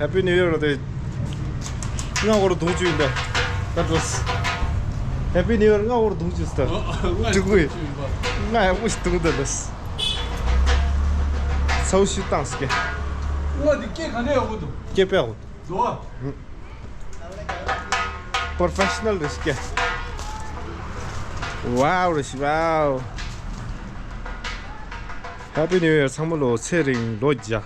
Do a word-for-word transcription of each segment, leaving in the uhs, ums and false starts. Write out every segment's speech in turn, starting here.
Happy New Year རེད། ང་འོར་དུང་ཅུ་ཡིན་ད། ད་འགྲོ། Happy New Year ང་འོར་དུང་ཅུ་ད། ཨ། ཨ། ང་ཀྲུ་གུ་ཡིན། ང་ཡག་པོ་ཞིག་དུང་ད་ལ། ཚའུ་ཤི་ཏང་སྐད། ང་འདི་སྐད་ག་ནས་ཡག་པོ་འདུག་སྐད་དཔེ་ཡག་པོ་འདུག་འགྲོ་ཨ། Professional རེད་སྐད། Wow རེད་ཤི། Wow Happy New Year ཚང་མ་ལོ་ཚེ་རིང་ལོ་བརྒྱ།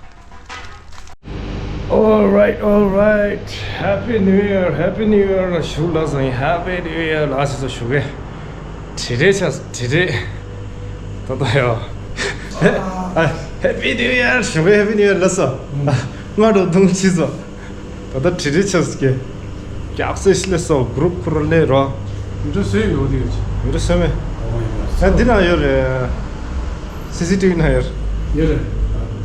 All right, all right. Happy New Year, Happy New Year. ཞུ་ལ་སང་Happy New Year ལ་སི་སོ་ཞུ་གེ། དྲི་རེ་ཆ་དྲི་རེ། ད་ད་ཡོ། Happy New Year ཞུ་གེ། Happy New Year ལ་སོ། ང་རོ་དུང་ཆི་སོ། ད་ད་དྲི་རེ་ཆ་སི་གེ། རྒྱག་སེ་ཤི་ལེ་སོ། གུ་རུབ་ཁུ་རུ་ལེ་རོ། འདྲ་སོས་ཡོད་དེ་ཡོད་ཅི། འདྲ་སོས་མེད། ཨ་འདི་ན་ཡོད་རེད། སི་སི་ཊི་ཝི་ན་ཡོད་རེད། ཡོད་རེད།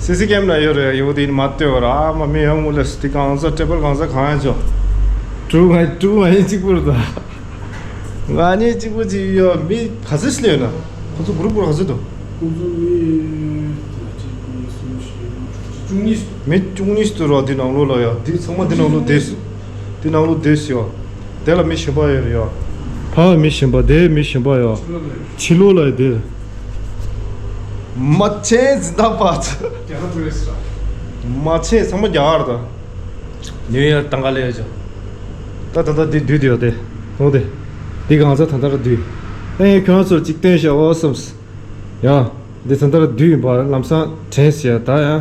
སི་སི་ཀེམ་ན་ཡོད་རེད། ཡོད་དེ་ཡིན་མ་ལྟོས་བར་ཨ་མ་མི་ཡོང་མུ་ལེ་སི་ཊི་གང་ས་ཊེ་བལ་གང་ས་གང་ཡང་ཆོ། ཀྲུ་ང་ཀྲུ་ང་ཡིན་གཅིག་པུར་ད། ང་ནི་གཅིག་པུ་ཅིག་ཡོད། མི་ག་ཚོད་ཞིག་ལས་ཡོད་ན། ཁོ་ཚོ་གུ་རུབ་གུ་རུབ་ག་ཚོད་འདུག་ཁོ་ཚོ་མི་གཅིག་གཉིས་གསུམ་བཞི་བཅུ་གཉིས། མི་བཅུ་གཉིས་འདུག་རོ། འདི་ནང་ལོགས་ལ་ཡོད། འདི་ཚང་མ་འདི་ནང་ལོགས་བསྡད་སོང་། འདི་ནང་ལོགས་བསྡད་སོང་ཡོད། དེ་ལ་མི་གཞན་པ་ཡོད་རེད་ཡོད། ཕ་མི་གཞན་པ་དེ་མི་གཞན་པ་ཡོད། ཕྱི་ལོགས་ལ་དེ། མ་ཆེན་འཛིན་བདག་པ། མ་ཆེན་ཚང་མ་རྒྱ་གར་དང་། ནིའུ་ཡོག་ཏང་ག་ལ་ཡོད་ཅོ། ད་ད་ད་འདི་བསྡུས་དེ་ཡོད་དེ། ནོ་དེ། འདི་གང་ཚ་ད་ད་ར་བསྡུས། ཨེ་ཁྱོད་ཚོར་གཅིག་བསྟན་བྱ་འོ་བསམས། ཡ། འདི་ད་ད་ར་བསྡུས་ཡིན་པ་ལམ་སང་དྲན་ཟེར་ད་ཡ།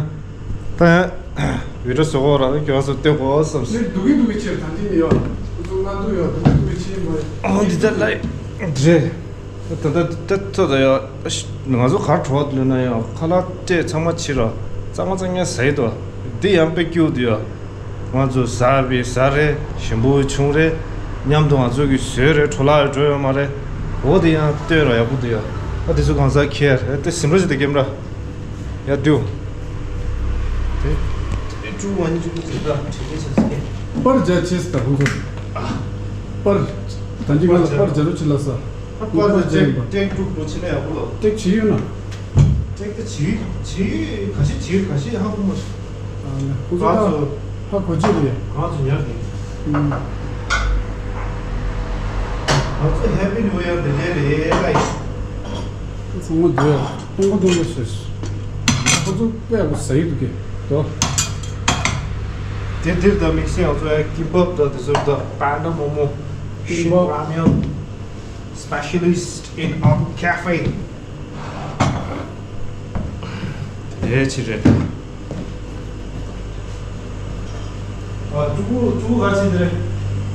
ད་ཡ། བི་ཌི་ཡོ་བཟོ་གོ་ར་ཁྱོད་ཚོར་ལྟོས་གོ་བསམས། འདི་སྡུག་གི་སྡུག་གི་ཆེར་ད་འདི་ནི་ཡོད། ཁོ་ཚོ་ང་འདུག་ཡོད་སྡུག་གི་སྡུག་གི་ཆེ་མ་ཡོད། ཨང་འདི་ད་ལ་རེད། ད་ད་ད་ད་ད་ཡ། ང་ཚོ་གར་བྲོ་བ་ལོན་ན་ཡང་ཁ་ལག་སྤྲད་ཚང་མ་ཕྱི་ར། གཙང་མ་གཙང་ཉན་ཟས་དོ། འདི་ཡང་དཔེ་སྐྱིད་དུ་ཡོད། ང་ཚོ་ཟ་བའི་ཟ་རེད། ཞིམ་པོ་ཆུང་རེད། མཉམ་དུ་ང་ཚོ་གི་བཟོས་རེད། བྲོ་ལ་རེད་འགྲོ་ཡོད་མ་རེད། འོ་དེ་ཡང་ལྟོས་ར་ཡག་པོ་འདུག་ཡ། ཨ་དེ་ཚོ་གང་ཟག་ཁྱེར་ཨ་དེ་སིམ་ར་ཅིག་དེ་ཀེམ་ར་ཡ་དུ། དེ་དེ་ཀྲུ་བ་ཉི་ཅུ་ཀུ་ཅིག་ད་དྲི་ལེ་ཆ་ཟིག་གེ། པར་རྒྱ་ཆེས་ད་ཁོང་ཚོ། པར། ད་འཇིག་ང་ལ་པར་རྒྱ་རུ་ཆི་ལ་ས། ཨ་པར་ཏེག་ཏེག་ཀྲུག་ཏུ་ཕྱི་ལ་ཡག་པོ་ལ། ཏེག་བྱེད་ཡོད་ན། ཏེག་ཏེག་བྱེད་བྱེད་ག་ཤེད་བྱེད་ག་ཤེད་ཧ་གོ་མ་སོང་། ཨ་ནི་ཁོ་ཚོ་ད་ཧ་གོ་ཅི་རེད། ང་ཚོ་ཉར་གི། ཨུམ། ང་ཚོ་ཧེ་པི་ནིའུ་ཡར་དེ་རེད་རེད་ལ་ཡིན། ཚང་མ་འདོད་སྟོང་པ་སྟོང་པ་ཤོད། ཁོ་ཚོ་དཔེ་ཡག་པོ་ཟ་ཡི་འདུག་གས་དོ། དེ་འདིར་ད་དམིགས་བསལ་ང་ཚོ་ཡ་ཀིམ་པབ་དང་དེ་ཚོར་ད་པན་ཌ་མོ་མོ། ཤིན་ར་མེན། Specialist in Abu Cafe. དེ་ཅི་རེད། ཨ་ཕྲུ་གུ་ཕྲུ་གུ་ག་ཚོད་དེ་རེད།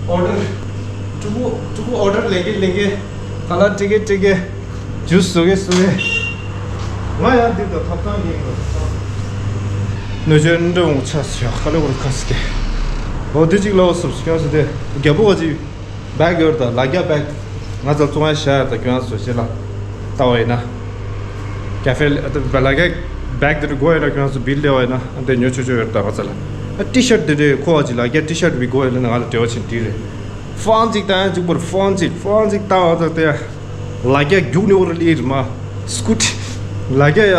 ཨོ་ཌར། ཕྲུ་གུ་ཕྲུ་གུ་ཨོ་ཌར་ལེན་གི་ལེན་གི། ཁ་ལག་སྤྲད་གི་སྤྲད་གི། ཇུས་བཟོ་གི་བཟོ་གི། ང་ཡང་འདི་དང་ཐོབ་ཐང་ཡིན་གི། ནུ་ཅོ་འདྲ་འོང་ཆ་ཤ་ཁ་ལེ་བར་ཁ་སི་ཀེ། ཨོ་འདི་ཅིག་ལ་འོ་སུབ་སི་ཀེ་སི་དེ་རྒྱ་པོ་ག་ཅིག་བེག་ཡོད་ད། ལ་རྒྱ་བེག་ང་ཚོ་བཙོང་ཡ་བཞག་ཡོད་ད། ཁྱོད་རང་ཚོ་ཤེས་ལ་ལྟ་བ་ཡིན་ན། ཀ་ཧྥེ་ལ་ལ་རྒྱ་བེག་དེ་འདྲ་དགོས་ཡོད་ན་ཁྱོད་རང་ཚོ་བིལ་ལས་བ་ཡིན་ན་འདི་ཉོ་ཆོག་ཆོག་ཡོད་ད། ང་ཚོ་ལ་ཊི་ཤར་དེ་འདྲའི་ཁོ་བ་ཅིག་ལ་རྒྱ་ཊི་ཤར་བི་དགོས་ཡོད་ན་ང་ལ་འབྲེལ་བ་ཆེན་དྲིས་རེད། ཕོན་ཅིག་བཏང་ཡ་གཅིག་པུར་ཕོན་ཅིག་ཕོན་ཅིག་བཏང་བ་ད་དེ་ལ་རྒྱ་རྒྱུག་ནི་འོར་ལི་རི་མ་སྐུ་ཊི་ལ་རྒྱ་ཡ།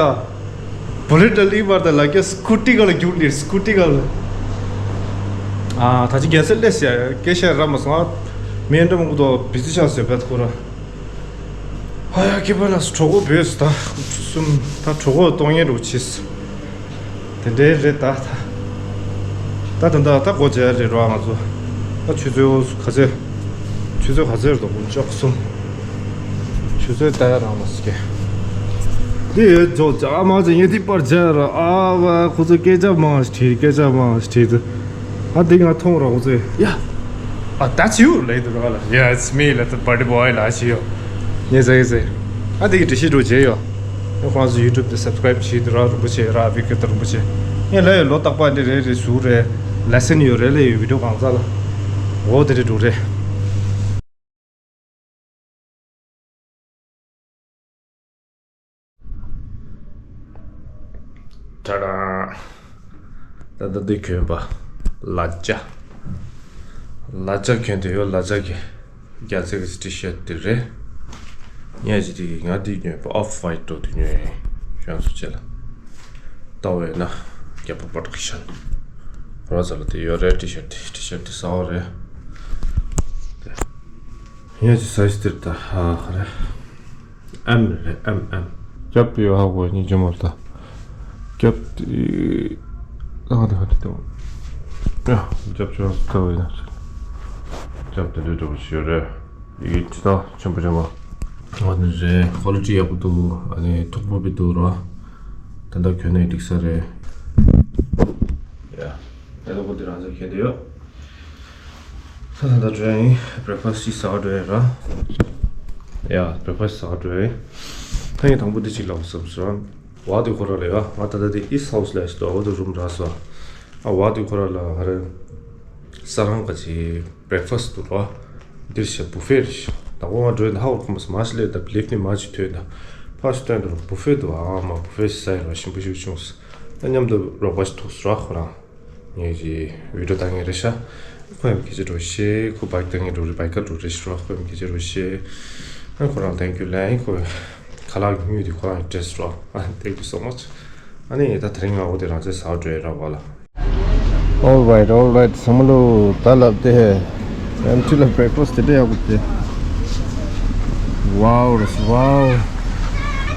བོ་ལེ་ཊ་ལི་བར་དང་ལ་རྒྱ་སྐུ་ཊི་ག་ལ་རྒྱུག་ལི་སྐུ་ཊི་ག་ལ། ཨ་ད་ཅི་རྒྱལ་སྲས་ལས་ཡ་སྐད་ཆ་ར་མ་སོང་ཨ། མི་འདྲ་མང་པོ་དོ་བི་ཟི་ཆགས་སོད་བེད་ཁོ་ར། ཨ་ཡ་ཁྱེད་པ་ལ་གྲོད་ཁོག་བོས་ད་གསུམ་ད་གྲོད་ཁོག་གཏོང་ཡས་འགྲོ་ཆེས། དེ་འདྲའི་རེད་ད། ད་ད་ད་ད་སྒོ་འབྱེད་རེད་རོགས་ང་ཚོ། ད་ཆུ་ཚོད་ག་ཚོད། ཆུ་ཚོད་ག་ཚོད་རེད་དོ་དགུ་བཅུ་གསུམ། ཆུ་ཚོད་ད་ཡ་རང་མ་སི་ཀེ། འདི་ཡོད་ཇོ་ཇ་མ་ཇ་ཡེ་དི་པར་ཇ་ར་ཨ་བ་ཁོ་ཚོ་སྐད་ཆ་མང་ཞིག་དྲིས་སྐད་ཆ་མང་ཞིག་དྲིས་དུ། ཨ་འདི་ང་མཐོང་ར་ཁོ་ཚོས་ཡ། ཨ་ད་ཆིའུ་ལེ་དུ་ར་ལ་Yeah, it's me, little buddy boy ལ་ཆི་ཡོ། ཉེ་ཟེ་ཟེ། ཨ་འདི་གི་འདྲི་ཤི་འགྲོ་བྱེད་ཡོ། ཁོང་ཚོ་ཡུ་ཊུབ་དེ་སབ་སི་ཀ་རེབ་བྱེད་དུ་ར་རིན་པོ་ཆེ་ར་བི་ཀེ་ཏ་རིན་པོ་ཆེ། ངས་ལ་ཡོད་ལོ་རྟག་པ་འདི་རེད་རེད་ཟུར་རེད། ལེ་སན་ཡོད་རེད་ལ་ཡོད་བི་ཌིའོ་གང་ཚ་ལ། འོ་དེ་རེད་འགྲོ་རེད། ད་ད་ད་ད་འདི་གྱོན་པ་ལ་རྒྱ། ལ་རྒྱ་གྱོན་དེ་ཡོད་ལ་རྒྱ་གི་རྒྱ་ཚེ་གི་ཊི་ཤར་ཊི་དེ་རེད། ངས་ཅི་དེ་ང་དེ་ཉོས་པ་ཨོཕ་ཝའིཊ་འགྲོ་དེ་ཉོས་ཡིན་ཞང་སུ་བྱས་ལ། ལྟ་བས་ན་རྒྱ་པ་པྲོ་ཌག་ཤན། རོ་ཙ་ལ་དེ་ཡོད་རེད། ཊི་ཤར་ཊི་ཤར་ཊི་ཤར་དེ་གསར་པ་རེད། དེ་ཡང་ཅི་སའི་ཛི་དེར་ད་ཧ་ཧ་རེད། ཨེམ་རེད། ཨེམ་ཨེམ། རྒྱབ་ཡོད་ཧ་གོ་ནི་ཇི་མོར་ད། རྒྱབ་དེ་ཨ་དེ་ཧ་དེ་དེ་ཡ། རྒྱབ་ཆུང་ས་ཐོ་ཡིན་ན་རྒྱབ་དེ་འདྲ་འདྲ་པོ་ཞིག་ཡོད་རེད། ཡིག་ཅི་ད་ཆེན་པོ་ཆེན་པོ། ཨ་ནི་རེད། ཀོ་ལི་ཊི་ཡག་པོ་འདུག་ཨ་ནི་མཐུག་པོ་བི་འདུག་ར། ད་ལྟ་གྱོན་ནས་འགྲིག་ས་རེད། ཡ། ད་ལྟ་ཁོ་དེ་རང་ཚོ་གྱོན་དེ་ཡོད། ད་ད་ད་འགྲོ་ཡ་ཡིན། བྷི་རེག་ཕ་སི་ཅིག་ཟ་ག་འགྲོ་ཡ་ར། ཡ། བྷི་རེག་ཕ་སི་ཅིག་ཟ་ག་འགྲོ་ཡ་ཡིན། ད་ངས་དང་པོ་འདི་གཅིག་ལབ་བསམ་སོང་། ཝ་དེ་ཁོ་ར་ལ་ཡ། ང་ད་ལྟ་དེ་ཨིསི་ཧའུ་སི་ལ་ཡ་ཞིག་འདུག་ཨ་ཝ་དེ་རུམ་རག་སོང་། ཨ་ཝ་དེ་ཁོ་ར་ལ་ཧ་རེ། ས་རང་ག་ཅི་བྷི་རེག་ཕ་སི་ཅིག་འདུག་ར། འདིར་ཞེ་བུ་ཕེ་རེད་ཤག་ད་ཁོ་ང་འགྲོ་ཡ་ད་ཧ་གོ་ཁོམ་སི་མ་ཤི་ལེ་ད་ལིབ་ནི་མ་ཅིག་ཐོན་ད། ཕ་སི་སྟོན་འགྲོ་བུ་ཕེ་འདུག་ཨ་མ་བུ་ཕེ་ཟ་ཡ་ར་ཞིམ་པོ་ཞིག་བྱུང་སོང་། ད་མཉམ་དུ་རོགས་པ་ཞིག་ཐུག་སོང་ར་ཁོ་རང་། ངས་ཀྱི་བི་ཌིའོ་བཏང་ངེས་རེད་ཤག་ཁོ་ཡང་སྐད་ཆ་འགྲོ་ཤེས། ཁོ་བའིཀ་བཏང་ངེས་འགྲོ་རེད། བའིཀ་ཀར་འགྲོ་རེད་ཤག་ཁོ་ཡང་སྐད་ཆ་འགྲོ་ཤེས། ཨ་ཁོ་རང་ཐེང་ཀིའུ་ལན། ཁོ་ཁ་ལག་གི་དངུལ་དེ་ཁོ་རང་གི་སྤྲད་སོང་ར། ཨ། Thank you so much། ཨ་ནི་ད་དེ་རིང་ང་འོ་དེ་རང་ཚོའི་ཟ་བ་འགྲོ་ཡ་ར་བ་ལ། All right, all right. བསམ་བློ་ད་ལབ་དེ། ཨེམ་ཆི་ལ་བྷི་རེག་ཕ་སི་ཅིག་དེ་འདྲ་ཡག་པོ་དེ། Wow, that's wow.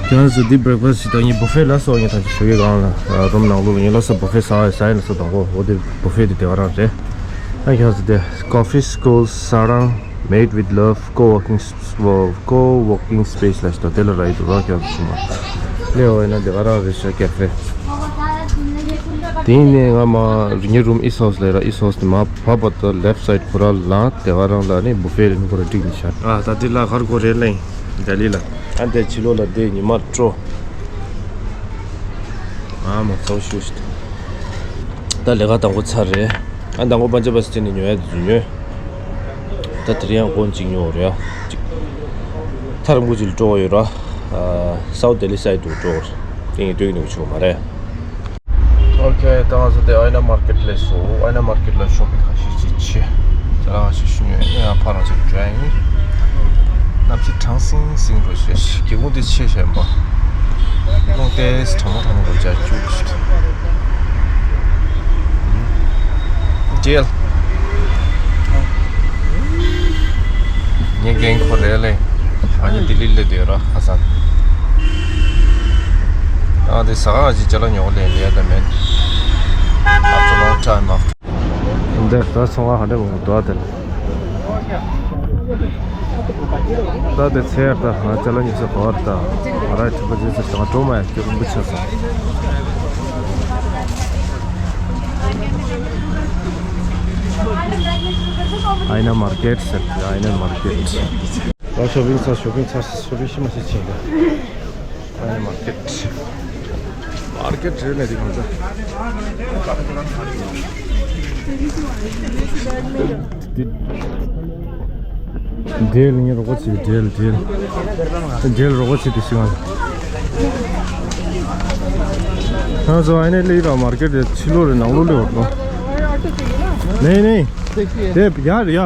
ཁྱེད་རང་ཚོ་འདི་བྷི་རེག་ཕ་སི་ཅིག་ད་ངས་བུ་ཕེ་ལ་སོགས་ངས་ད་ཅི་ཞུ་གི་གང་ལ་རུམ་ནང་ལོགས་ལ་ངས་ལ་སོགས་བུ་ཕེ་ཟ་ཡ་ཟ་ཡ་ལ་སོགས་དང་གོ་འོ་དེ་བུ་ཕེ་དེ་དེ་ག་རང་རེད། ད་ཁྱེད་རང་ཚོ་དེ་Coffee School Sarang, made with love, co-working s- co-working space ལ་ཞིག་ད་དེ་ལ་ར་ཡི་འདུག་ར། ཁྱེད་རང་ཚོ་ཞུ་མ་ལེ་འོ་ཡིན་ན་དེ་ག་རང་རེད་ཤག་ཀེ་ཧྥེ། དེ་ནས་ང་མ་ངའི་རུམ་ཨིསི་ཧའུ་སི་ལ་ར། ཨིསི་ཧའུ་སི་དེ་མ་བབས་པ་ད་ལེབ་སའིད་ཁོ་ར་ལ་དེ་ག་རང་ལ་ནི་བུ་ཕེ་རེད། ཁོ་ར་འགྲིག་ནི་ཤག་ཨ་ད་དེ་ལ་གར་གོ་རེད་ལེ། ལྡི་ལི་ལ། ཨ་འདས་ཕྱི་ལོགས་ལ་བསྡད་ཉི་མ་སྤྲོ། ཨ་མ་ཚ་བོ་ཞུ་ཞིག་ད་ལས་ཀ་དང་པོ་ཚར་རེད། ཨ་དང་པོ་པན་ཇ་བ་སི་ཊི་ནས་ཉོ་ཡ་འཛུལ་ཉོས། ད་དེ་རིང་ཡང་སྒོ་གཅིག་ཉོ་རེད་ཡ། གཅིག་ཐག་རིང་པོ་ཅིག་ལ་འགྲོ་བ་ཡོད་ར། ཨ་སའུ་ཐ་ལྡི་ལི་སའིད་དུ་འགྲོ་བར། དེ་ངས་སྟོན་གྱི་འདུག་ཆོག་མ་རེད། ཨོ་ཁེ། ད་ང་ཚོ་དེ་ཨའི་ན་མར་ཀེཊ་སླེབས་སོང་། ཨའི་ན་མར་ཀེཊ་ལ་ཤོ་པིང་ཁ་ཤས་ཅིག་བྱས། ཅ་ལག་ཁ་ཤས་ཤིག་ཉོས། ཡང་ཕར་རང་ཚོ་འགྲོ་ཡ་ཡིན། གནམ་གཤིས་གྲང་སིང་སིང་འགྲོ་བྱས། སྒེའུ་ཁུང་དེ་ཕྱེ་བྱས་པ། རླུང་ཏོག་ཙམ་གྲང་མོ་གྲང་མོ་འགྲོ་བྱས་བཅུག་ཞིག་ཇེལ། ངའི་རྒན་ཁོ་རེད་ལེ། ང་གཉིས་ལྡི་ལི་སླེབས་བསྡད་ཡོད་ར། ཧ་སན། ཨ་དེ་ཟ་ཁང་ཅིག་ཅ་ལག་ཉོ་གི་སླེབས་ཡོད་ད་མེད། After long time after. འདི་ད་ཚོང་ཁང་ག་འདྲ་མང་པོ་འདུག་ཨ་དེ་ལ། ད་དེ་ཚེ་ཡར་ད་ང་ཅ་ལག་ཉོ་ས་ག་བར་ད་ང་ར་ཁྲི་པ་རྗེས་སུ་ང་འགྲོ་མ་ཡ་སྐྱོ་རིན་པོ་ཆེ་སོང་། ཨའི་ན་མར་ཀེཊ་ཟེར། ཨའི་ན་མར་ཀེཊ། ད་ཤོ་པིང་ཚར། ཤོ་པིང་ཚར། ཤོ་པིང་ཤི་མ་ཤི་ཕྱིན་ད། ཨའི་ན་མར་ཀེཊ། མར་ཀེཊ་རེད་ལ་དེ་གང་ཚ། འདི་འདྲེ་ལ་ངས་རོགས་པ་བྱེད། འདྲེ་ལ་འདྲེ་ལ་འདྲེ་ལ་རོགས་པ་བྱེད་དེ་ཤི་ང་། ང་ཚོ་ཨ་ནེ་ལི་ར་མར་ཀེཊ་དེ་ཕྱི་ལོགས་རེད། ནང་ལོགས་ལེ་བར་དོ། ནེ་ནེ། དེ་ཡར་ཡ།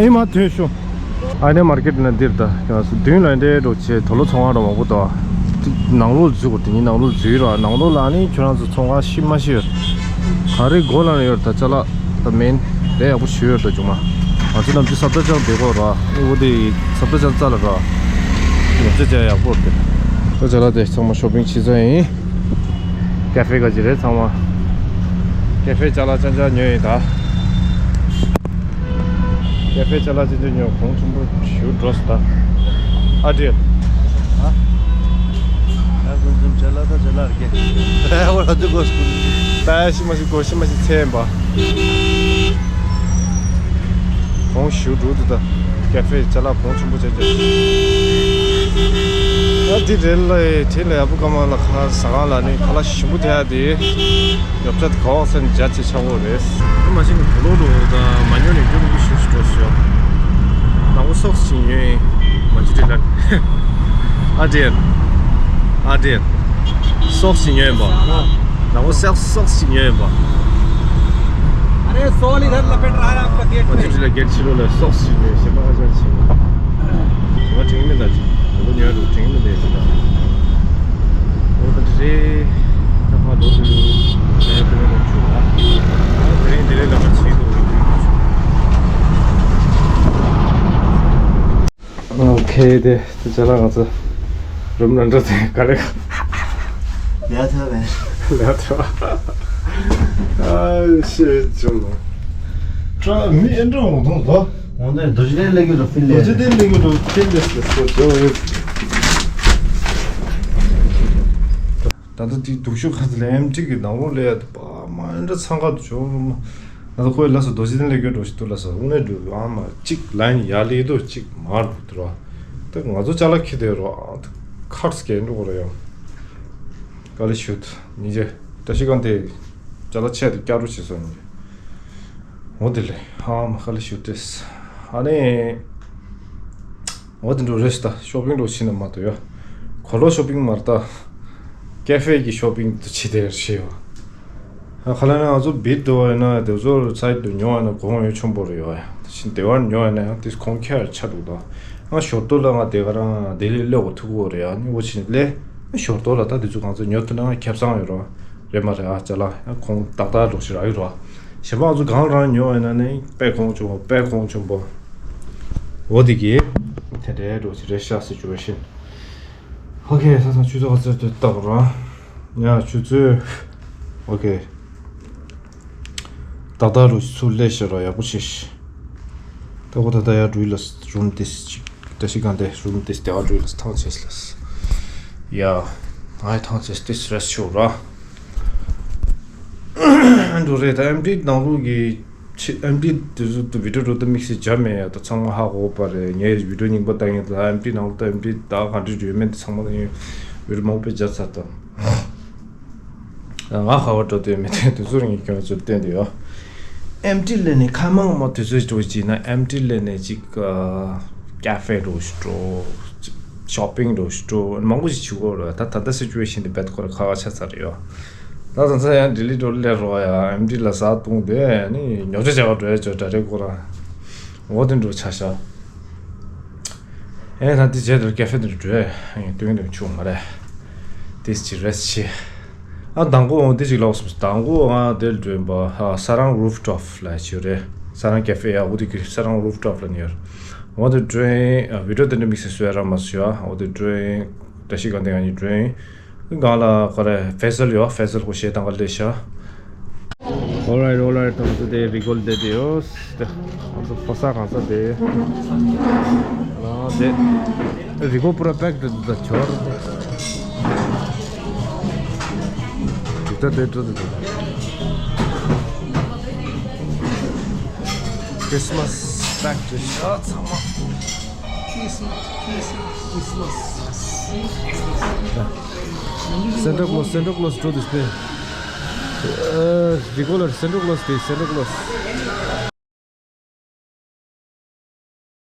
ཨེ་མ་ཐོན་ཤོ། ཨ་ནེ་མར་ཀེཊ་ན་འདིར་ད་ཡང་སུ་མདུན་ལ་འདྲེ་འགྲོ་བྱེད། དོ་ལོ་ཚོང་ཁང་ར་མང་པོ་འདུག་དེ་ནང་ལོགས་འཛུལ་དགོས། དེ་ནི་ནང་ལོགས་འཛུལ་ར། ནང་ལོགས་ལ་ཨ་ནི་ཁྱོད་རང་ཚོ་ཚོང་ཁང་ཤི་མ་ཤི་ཡོད། ག་རེ་སྒོ་ལ་ཡོད་ད་ཅ་ལག་ད་མེན། ལས་ཡག་པོ་ཞུ་ཡོད་ད་ཇུང་མ། ང་ཚོ་ནམ་རྒྱུན་སབ་ཏ་ཅང་བསྡད་གོ་ར། ཨི་འོ་དེ་སབ་ཏ་ཅང་རྩ་ལ་ར། ཡོང་ཆ་ཅང་ཡག་པོ་རེད། ད་ཅ་ལག་དེ་ཚང་མ་ཤོ་པིང་བྱས་ཚར་ཡིན། ཀ་ཧྥེ་ག་ཅི་རེད་ཚང་མ། ཀ་ཧྥེ་ཅ་ལག་ཅང་ཅང་ཉོས་ཡིན་ད། ཀ་ཧྥེ་ཅ་ལག་ཅི་འདྲ་ཉོ་གོང་ཆེན་པོ་ཞུ་འགྲོ་སོང་ད། ཨ་འདྲེ། ཨ། ཨ་ཀུན་གསུམ་ཅ་ལག་ད་ཅ་ལག་རྒྱ། ཨ་འོ་ལ་འདུག་གོ་སྐུ། ད་ཤི་མ་ཤི་གོ་ཤི་མ་ཤི་ཚེ་ཡིན་པ། གོང་ཞུ་འགྲོ་འདུག་ད། ཀ་ཧྥེ་ཅ་ལག་གོང་ཆེན་པོ་ཅན་ཅན། ཨ་འདི་རེད་ལ་དྲིན་ལ་ཡག་པོ་ཀ་མ་ལ་ཁ་ཟ་ཁང་ལ་ནི་ཁ་ལག་ཞིམ་པོ་དེ་ཡ་དེ། ཡོབ་ཆ་ག་བ་སན་རྒྱ་ཆེ་ཆག་འོ་རེད། ཨ་མ་ཤི་ནི་གོ་ལོ་རོ་ད་མ་ཉོ་ནི་རྒྱུ་རུ་ཤུ་ཤུ་འགྲོ་ཤོ། ནང་པོ་སོགས་ཤིག་ཉོས་ཡིན། མ་ཅི་དེ་ལ། ཨ་ཏེར། ཨ་ཏེར། སོགས་ཤིག་ཉོས་ཡིན་པ། ནང་པོ་སོགས་སོགས་ཤིག་ཉོས་ཡིན་པ། अरे सोल इधर लपेट रहा है आपका गेट मजे में। टिला गेट छिरो ला सॉक्स छिरो से मगा जा छिरो। वा ठिंग में दा। वो न्या रो ठिंग में दे दा। ལོ་དང་རེད། ད་ང་ལོ་དུ་ལས་དུ་ལ་ཆུ་ལ། དེ་རིང་དེ་རིང་ལ་ང་ཆེད་དུ་ཨོ་ཁེ། དེ་དེ་ཅ་ལག་ང་ཚོ་རུམ་ནང་འགྲོ་དེ་ག་རེ། ལས་ཐོབ་མེད། ལས་ཐོབ། ཨ་ཤེས་བྱུང་ལ། ཁྲ་མི་ཨེ་འགྲོ་འོང་དང་ལོ། འོང་དེ་རྡོ་རྗེ་གདན་སླེབས་ཀྱི་འགྲོ་ཕིན་ལས། རྡོ་རྗེ་གདན་སླེབས་ཀྱི་འགྲོ་ཕིན་ལས་ལས་སོ་ཇོ་ཡོད། ད་ལྟ་དེ་སྡུག་ཤོས་ག་ཚོད་ལ་ཨེམ་ཊི་གི་ནང་ལོགས་ལ་ཡ་དེ་པ་མ་ཨེ་འདྲ་འཚང་ཁ་དུ་ཇོ་རུ་མ། ང་ཚོ་ཁོའི་ལ་སོ་རྡོ་རྗེ་གདན་སླེབས་ཀྱི་འགྲོ་ཞིག་འདུག་ལ་སོ་དངོས་གནས་འགྲོ་ཨ་མ་གཅིག་ལན་ཡ་ལི་དོ་གཅིག་མར་འགྲོ་དེ་རོ། ད་ང་ཚོ་ཅ་ལག་ཁྱི་དེ་རོ་ཨ་ཁར་སྐད་འགྲོ་གོ་ར་ཡོང་། དཀའ་ལས་ཞུ་ཉིན་རྗེ་བཀྲ་ཤིས་སྒང་དེ་ཅ་ལག་ཆད་དེ་བསྐྱར་རུ་བྱེད་སོང་ཉིན་རྗེ། འོ་དེ་ལས་ཧ་མ་དཀའ་ལས་ཞུ་ཏེས་ཨ་ནི། འོ་དེ་འགྲོ་རེས་ད་ཤོ་པིང་འགྲོ་ཕྱིན་ན་མ་གཏོགས་ཡ། གོ་ལོ་ཤོ་པིང་མར་ད། ཀེ་ཧྥེ་གི་ཤོ་པིང་དུ་ཕྱི་དེར་ཤེས་ཡོད། ཁ་ལ་ན་ང་ཚོ་བིད་དུ་བ་ཡིན་ན་དེ་ཚོ་ཚ་ཡི་དུ་ཉོ་བ་ན་གོང་ཡོད་ཆེན་པོ་རེ་ཡོད་ཡ། དེ་བཞིན་དེ་བར་ཉོ་བ་ན་ཡང་དེ་གོང་ཁྱེར་ཆ་འདུག་ད། ང་ཞོར་དོ་ལ་ང་དེ་ག་རང་དེ་ལས་སླེ་གོ་ཐུག་གོ་རེ་ཡ་ནི་འོ་ཕྱིན་ལས། ཞོར་དོ་ལ་ད་དེ་ཚོ་གང་ཚོ་ཉོ་ཐུབ་ན་ང་ཁེབས་སང་ཡོད་རོ། རེད་མ་རེད་ཨ་ཅ་ལག་ཡང་ཁོང་ཏག་ཏག་འགྲོ་ཞིག་རག་གི་རོ། གཞན་པ་ང་ཚོ་གང་རང་ཉོ་བ་ཡིན་ན་ནི་དཔེ་གོང་ཆུང་པོ་དཔེ་གོང་ཆུང་པོ། འོ་དེ་གི་དེ་འདྲའི་འགྲོ་ཞིག་རེད་ཤག་སི་ཅུ་ཨེ་ཤན། ཨོ་ཁེ། ས་ས་ཆུ་ཚོད་ག་ཚོད་དུ་བཏང་ར། ཡ་ཆུ་ཚོད། ཨོ་ཁེ། ཏག་ཏག་རུ་ཚུར་སླེབས་ཤག་ར་ཡག་པོ་བྱས་ཤག་ད་གོ་ད་ད་ཡར་འགྲོ་ཡི་ལ་རུམ་ཏིས་ཅིག་བཀྲ་ཤིས་སྒང་དེ་རུམ་ཏིས་དེ་བ་འགྲོ་ཡི་ལ་ཐང་ཆད་ལ། ཡ། ང་ཡི་ཐང་ཆད་ཏིས་རེས་ཤོག་ར། འགྲོ་རེད་ད་ཨེམ་ཊི་ནང་ལོགས་ཀྱི། ཆེ་ཨེམ་ཊི་དེ་ཚོ་དུ་བི་ཌིའོ་འགྲོ་ད་དམིགས་བསལ་བརྒྱབ་མེད་ཡ། ད་ཚང་མ་ཧ་གོ་བ་རེད། ངས་བི་ཌིའོ་རྙིང་པ་ལྟ་མཁན་དེ་ལ་ཨེམ་ཊི་ནང་ལོགས་ད་ཨེམ་ཊི་ད་ག་འདྲ་འགྲོ་ཡོད་མེད་དེ་ཚང་མ་ཡིན་བི་ཌིའོ་མང་པོ་བརྒྱབ་ཚར་ད། ང་ཧ་བ་འགྲོ་དེ་མེད་དེ་དུས་ཚོད་ངས་ཁྱོད་ཚོར་བསྟན་དེ་ཡོད། ཨེམ་ཊི་ལས་ནས་ཁ་མང་མ་དུས་ཚོད་འགྲོ་ཅིག་ན་ཨེམ་ཊི་ལས་ནས་ཅིག་ཀ་ཧྥེ་འགྲོ་ཞིག་འགྲོ། ཤོ་པིང་འགྲོ་ཞིག་འགྲོ་མང་པོ་ཞིག་བྱེད་དགོས་རེད། ད་ད་ལྟ་སི་ཅུ་ཨེ་ཤན་དེ་རྦད་ཁོ་ར་ཁ་ཁ་ཆགས་ཚར་ཡོད། ད་ད་ཚ་ཡང་ལྡི་ལི་འགྲོ་སླེབས་རོགས་ཡ། ཨེམ་ཊི་ལ་ཟ་བཏུང་དེ་ནི་ཉོ་ཆ་བྱ་བ་འགྲོ་ཡ་ཅོ་འདྲ་རེད་ཁོ་ར། འོ་དེ་འགྲོ་ཆ་ཤ། ཨེ་ད་དེ་རྗེས་དེར་ཀེ་ཧྥེ་དེར་འགྲོ་ཡ་སྟོན་དེ་ཆུ་མ་རེད། དེ་ཅི་རེད་ཆེ། ཨ་དང་པོ་འོ་དེ་ཅིག་ལོག་སོང་། དང་པོ་ང་དེར་འགྲོ་ཡིན་པ་ཧ་ས་རང་རུབ་ཊོབ་ལ་ཅི་རེད། ས་རང་ཀེ་ཧྥེ་ཡ་འོ་དེ་གི་ས་རང་རུབ་ཊོབ་ལ་ཉེར། འོ་དེ་འགྲོ་ཡིན་བི་ཌིའོ་དེ་འདྲ་དམིགས་བསལ་བཟོས་ར་མ་བཟོས་ཡ། འོ་དེ་འགྲོ་ཡིན། བཀྲ་ཤིས་སྒང་དེ་ང་གཉིས་འགྲོ་ཡིན། སྒང་ལ་ཁོ་རེ་ཧྥེ་ཟལ་ཡོད། ཧྥེ་ཟལ་ཁོ་ཞེ་དང་ག་ལས་ཤ། All right, all right. ད་ང་ཚོ་དེ་རི་གོལ་དེ་དེ་ཡོད། དེ་ང་ཚོ་ཕོ་གསར་གང་ས་དེ། ཨ་དེ་རི་གོལ་པུ་ར་པེག་དེ་དེ་ཆོར། དེ་ད་དེ་ད་དེ་ད། Christmas pack དེ་ཤ་ཚང་མ། Christmas, Christmas, Christmas. Santa Claus, Santa Claus འགྲོ་འདུག་སྟེ། རི་གོ་ལ་Santa Claus དེ་Santa Claus.